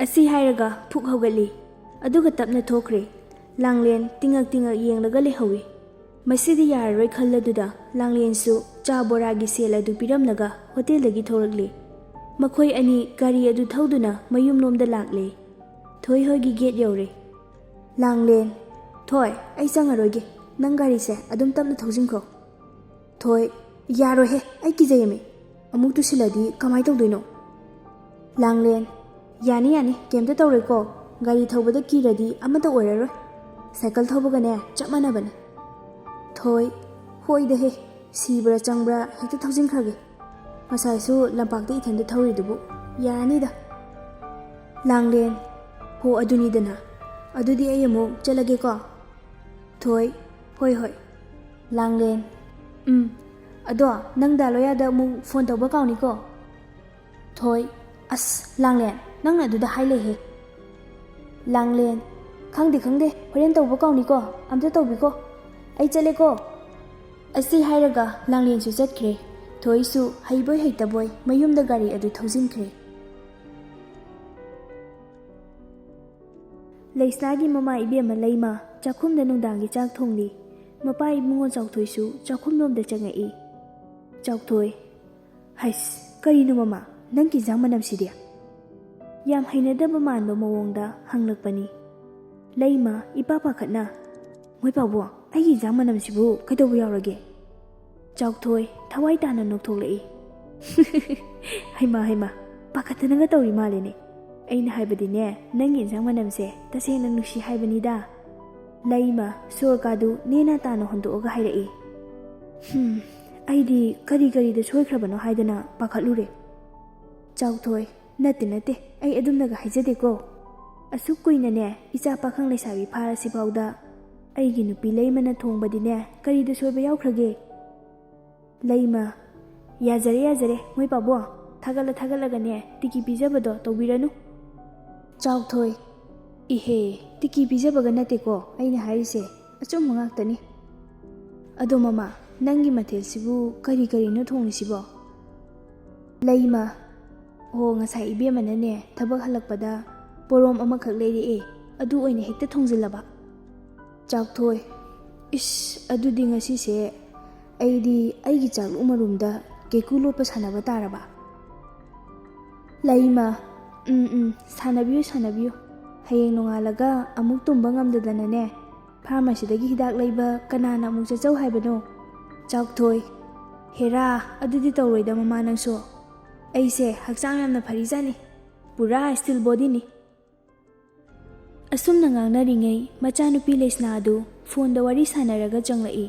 ꯑꯁꯤ ꯍꯥꯏꯔꯒ ꯐꯨꯛ ꯍꯧꯒꯠꯂꯤ꯫ ꯑꯗꯨꯒ ꯇꯞꯅ ꯊꯣꯛꯈ꯭ꯔꯦ꯫ ꯂꯥꯡꯂꯦꯟ ꯇꯤꯡꯉꯛ ꯇꯤꯡꯉꯛ ꯌꯦꯡꯂꯒ ꯂꯩꯍꯧꯏ꯫ ꯃꯁꯤꯗꯤ ꯌꯥꯔꯔꯣꯏ ꯈꯜꯂꯗꯨꯅ ꯂꯥꯡꯂꯦꯟꯁꯨ ꯆꯥ ꯕꯣꯔꯥꯒꯤ ꯁꯦꯜ ꯑꯗꯨ ꯄꯤꯔꯝꯂꯒ ꯍꯣꯇꯦꯜꯗꯒꯤ ꯊꯣꯛꯂꯛꯂꯤ꯫ ꯃꯈꯣꯏ ꯑꯅꯤ ꯒꯥꯔꯤ ꯑꯗꯨ ꯊꯧꯗꯨꯅ ꯃꯌꯨꯝꯂꯣꯝꯗ ꯂꯥꯛꯂꯦ꯫ ꯊꯣꯏ ꯍꯣꯏꯒꯤ ꯒꯦꯠ ꯌꯧꯔꯦ꯫ ꯂꯥꯡꯂꯦꯟ, "ꯊꯣꯏ, ꯑꯩ ꯆꯪꯉꯔꯣꯏꯒꯦ꯫ ꯅꯪ ꯒꯥꯔꯤꯁꯦ ꯑꯗꯨꯝ ꯇꯞꯅ ꯊꯧꯖꯤꯟꯈ꯭ꯔꯣ꯫" ꯊꯣꯏ, "ꯌꯥꯔꯣꯏꯍꯦ, ꯑꯩ ꯀꯤꯖꯩꯌꯦꯃꯤ꯫ ꯑꯃꯨꯛ ꯇꯨꯁꯤꯜꯂꯗꯤ ꯀꯃꯥꯏ ꯇꯧꯗꯣꯏꯅꯣ?" ꯂꯥꯡꯂꯦꯟ, "ꯌꯥꯅꯤ, ꯌꯥꯅꯤ, ꯀꯩꯝꯇ ꯇꯧꯔꯣꯏꯀꯣ꯫ ꯒꯥꯔꯤ ꯊꯧꯕꯗ ꯀꯤꯔꯗꯤ ꯑꯃꯠꯇ ꯑꯣꯏꯔꯔꯣꯏ꯫ ꯁꯥꯏꯀꯜ ꯊꯧꯕꯒꯅꯦ ꯆꯞ ꯃꯥꯟꯅꯕꯅꯤ꯫ ꯊꯣꯏ, ꯍꯣꯏꯗꯍꯦ, ꯁꯤꯕ꯭ꯔꯥ ꯆꯪꯕ꯭ꯔꯥ ꯍꯦꯛꯇ ꯊꯧꯖꯤꯟꯈ꯭ꯔꯒꯦ꯫ ꯉꯁꯥꯏꯁꯨ ꯂꯝꯄꯥꯛꯇ ꯏꯊꯟꯇ ꯊꯧꯔꯤꯗꯨꯕꯨ꯫ ꯌꯥꯔꯅꯤꯗ꯫ ꯂꯥꯡꯂꯦꯟ, ꯍꯣ ꯑꯗꯨꯅꯤꯗꯅ꯫ ꯑꯗꯨꯗꯤ ꯑꯩ ꯑꯃꯨꯛ ꯆꯠꯂꯒꯦꯀꯣ꯫ ꯊꯣꯏ, ꯍꯣꯏ ꯍꯣꯏ꯫ ꯂꯥꯡꯂꯦꯟ, ꯎꯝ꯫ ꯑꯗꯣ ꯅꯪ ꯗꯥ ꯂꯣꯌꯥꯗ ꯑꯃꯨꯛ ꯐꯣꯟ ꯇꯧꯕ ꯀꯥꯎꯅꯤꯀꯣ꯫ ꯊꯣꯏ, ꯑꯁ ꯂꯥꯡꯂꯦꯟ, ꯅꯪꯅ ꯑꯗꯨꯗ ꯍꯥꯏ ꯂꯩꯍꯦ꯫ ꯂꯥꯡꯂꯦꯟ, ꯈꯪꯗꯦ ꯈꯪꯗꯦ, ꯍꯣꯔꯦꯟ ꯇꯧꯕ ꯀꯥꯎꯅꯤꯀꯣ, ꯑꯝꯇ ꯇꯧꯕꯤꯀꯣ꯫ ꯑꯩ ꯆꯠꯂꯦꯀꯣ꯫ ꯑꯁꯤ ꯍꯥꯏꯔꯒ ꯂꯥꯡꯂꯦꯟꯁꯨ ꯆꯠꯈ꯭ꯔꯦ꯫ ꯊꯣꯏꯁꯨ ꯍꯩꯕꯣꯏ ꯍꯩꯇꯕꯣꯏ ꯃꯌꯨꯝꯗ ꯒꯥꯔꯤ ꯑꯗꯨ ꯊꯧꯖꯤꯟꯈ꯭ꯔꯦ꯫ ꯂꯩꯁꯅꯥꯒꯤ ꯃꯃꯥ ꯏꯕꯦꯝꯃ ꯂꯩꯃ ꯆꯥꯛꯈꯨꯝꯗ ꯅꯨꯡꯗꯥꯡꯒꯤ ꯆꯥꯛ ꯊꯣꯡꯂꯤ꯫ ꯃꯄꯥ ꯏꯕꯨꯡꯉꯣ ꯆꯥꯎꯊꯣꯏꯁꯨ ꯆꯥꯛꯈꯨꯝꯂꯣꯝꯗ ꯆꯪꯉꯛꯏ꯫ ꯆꯥꯎꯊꯣꯏ, ꯍꯩꯁ, ꯀꯔꯤꯅꯣ ꯃꯃꯥ, ꯅꯪꯒꯤ ꯏꯟꯖꯥꯡ ꯃꯅꯝꯁꯤꯗꯤ? ꯌꯥꯝ ꯍꯩꯅꯗꯕ ꯃꯥꯟꯕ ꯃꯑꯣꯡꯗ ꯍꯪꯂꯛꯄꯅꯤ꯫ ꯂꯩꯃ ꯏꯄꯥ ꯄꯥꯈꯠꯅ, ꯃꯣꯏ ꯄꯥꯕꯨꯡ, ꯑꯩꯒꯤ ꯏꯟꯖꯥꯡ ꯃꯅꯝꯁꯤꯕꯨ ꯀꯩꯗꯧꯕ ꯌꯥꯎꯔꯒꯦ? ꯆꯥꯎꯊꯣꯏ ꯊꯋꯥꯏ ꯇꯥꯅ ꯅꯣꯛꯊꯣꯛꯂꯛꯏ꯫ ꯍꯩꯃꯥ ꯍꯩꯃꯥ, ꯄꯥꯈꯠꯇꯅꯒ ꯇꯧꯔꯤ ꯃꯥꯜꯂꯦꯅꯦ꯫ ꯑꯩꯅ ꯍꯥꯏꯕꯗꯤꯅꯦ, ꯅꯪꯒꯤ ꯏꯟꯖꯥꯡ ꯃꯅꯝꯁꯦ ꯇꯁꯦꯡꯅ ꯅꯨꯡꯁꯤ ꯍꯥꯏꯕꯅꯤꯗ꯫ ꯂꯩꯃ ꯁꯣꯔ ꯀꯥꯗꯨ ꯅꯦꯅꯥ ꯇꯥꯅ ꯍꯣꯟꯗꯣꯛꯑꯒ ꯍꯥꯏꯔꯛꯏ꯫ ꯍꯝ, ꯑꯩꯗꯤ ꯀꯔꯤ ꯀꯔꯤꯗ ꯁꯣꯏꯈ꯭ꯔꯕꯅꯣ ꯍꯥꯏꯗꯅ ꯄꯥꯈꯠꯂꯨꯔꯦ꯫ ꯆꯥꯎꯊꯣꯏ, ꯅꯠꯇꯦ ꯅꯠꯇꯦ, ꯑꯩ ꯑꯗꯨꯝꯅꯒ ꯍꯥꯏꯖꯗꯦꯀꯣ꯫ ꯑꯁꯨꯛ ꯀꯨꯏꯅꯅꯦ ꯏꯆꯥ ꯄꯥꯈꯪ ꯂꯩꯁꯥꯕꯤ ꯐꯥꯔꯁꯤꯐꯥꯎꯗ ꯑꯩꯒꯤ ꯅꯨꯄꯤ ꯂꯩꯃꯅ ꯊꯣꯡꯕꯗꯤꯅꯦ ꯀꯔꯤꯗ ꯁꯣꯏꯕ ꯌꯥꯎꯈ꯭ꯔꯒꯦ? ꯂꯩꯃ, ꯌꯥꯖꯔꯦ ꯌꯥꯖꯔꯦ, ꯃꯣꯏ ꯄꯥꯕꯨꯡ, ꯊꯥꯒꯠꯂ ꯊꯥꯒꯠꯂꯒꯅꯦ ꯇꯤꯀꯤ ꯄꯤꯖꯕꯗꯣ ꯇꯧꯕꯤꯔꯅꯨ꯫ ꯆꯥꯎꯊꯣꯏ, ꯏꯍꯦ, ꯇꯤꯀꯤ ꯄꯤꯖꯕꯒ ꯅꯠꯇꯦꯀꯣ ꯑꯩꯅ ꯍꯥꯏꯔꯤꯁꯦ, ꯑꯆꯨꯝꯕ ꯉꯥꯛꯇꯅꯤ꯫ ꯑꯗꯣ ꯃꯃꯥ, ꯅꯪꯒꯤ ꯃꯊꯦꯜꯁꯤꯕꯨ ꯀꯔꯤ ꯀꯔꯤꯅꯣ ꯊꯣꯡꯂꯤꯁꯤꯕꯣ? ꯂꯩꯃ, ꯑꯣ, ꯉꯁꯥꯏ ꯏꯕꯦꯝꯃꯅꯅꯦ ꯊꯕꯛ ꯍꯜꯂꯛꯄꯗ ꯄꯣꯔꯣꯝ ꯑꯃꯈꯛ ꯂꯩꯔꯛꯑꯦ, ꯑꯗꯨ ꯑꯣꯏꯅ ꯍꯦꯛꯇ ꯊꯣꯡꯖꯤꯜꯂꯕ꯫ ꯆꯥꯎꯊꯣꯏ, ꯏꯁ, ꯑꯗꯨꯗꯤ ꯉꯁꯤꯁꯦ ꯑꯩꯗꯤ ꯑꯩꯒꯤ ꯆꯥꯛꯂꯨꯛ ꯃꯔꯨꯝꯗ ꯀꯦꯀꯨ ꯂꯣꯠꯄ ꯁꯥꯟꯅꯕ ꯇꯥꯔꯕ? ꯂꯩꯃ, ꯎꯝ ꯎꯝ, ꯁꯥꯟꯅꯕꯤꯌꯨ ꯁꯥꯟꯅꯕꯤꯌꯨ꯫ ꯍꯌꯦꯡ ꯅꯣꯡꯉꯥꯜꯂꯒ ꯑꯃꯨꯛ ꯇꯨꯝꯕ ꯉꯝꯗꯗꯅꯅꯦ ꯐꯥꯔꯃꯥꯁꯤꯗꯒꯤ ꯍꯤꯗꯥꯛ ꯂꯩꯕ ꯀꯅꯥꯅ ꯑꯃꯨꯛ ꯆꯠꯆꯧ ꯍꯥꯏꯕꯅꯣ? ꯆꯥꯎꯊꯣꯏ, ꯍꯦꯔꯥ, ꯑꯗꯨꯗꯤ ꯇꯧꯔꯣꯏꯗ ꯃꯃꯥ ꯅꯪꯁꯨ꯫ ꯑꯩꯁꯦ ꯍꯛꯆꯥꯡ ꯌꯥꯝꯅ ꯐꯔꯤꯖꯥꯠꯅꯤ, ꯄꯨꯔꯥ ꯁ꯭ꯇꯤꯜ ꯕꯣꯗꯤꯅꯤ꯫ ꯑꯁꯨꯝꯅ ꯉꯥꯡꯅꯔꯤꯉꯩ ꯃꯆꯥꯅꯨꯄꯤ ꯂꯩꯁꯅꯥ ꯑꯗꯨ ꯐꯣꯟꯗ ꯋꯥꯔꯤ ꯁꯥꯟꯅꯔꯒ ꯆꯪꯂꯛꯏ꯫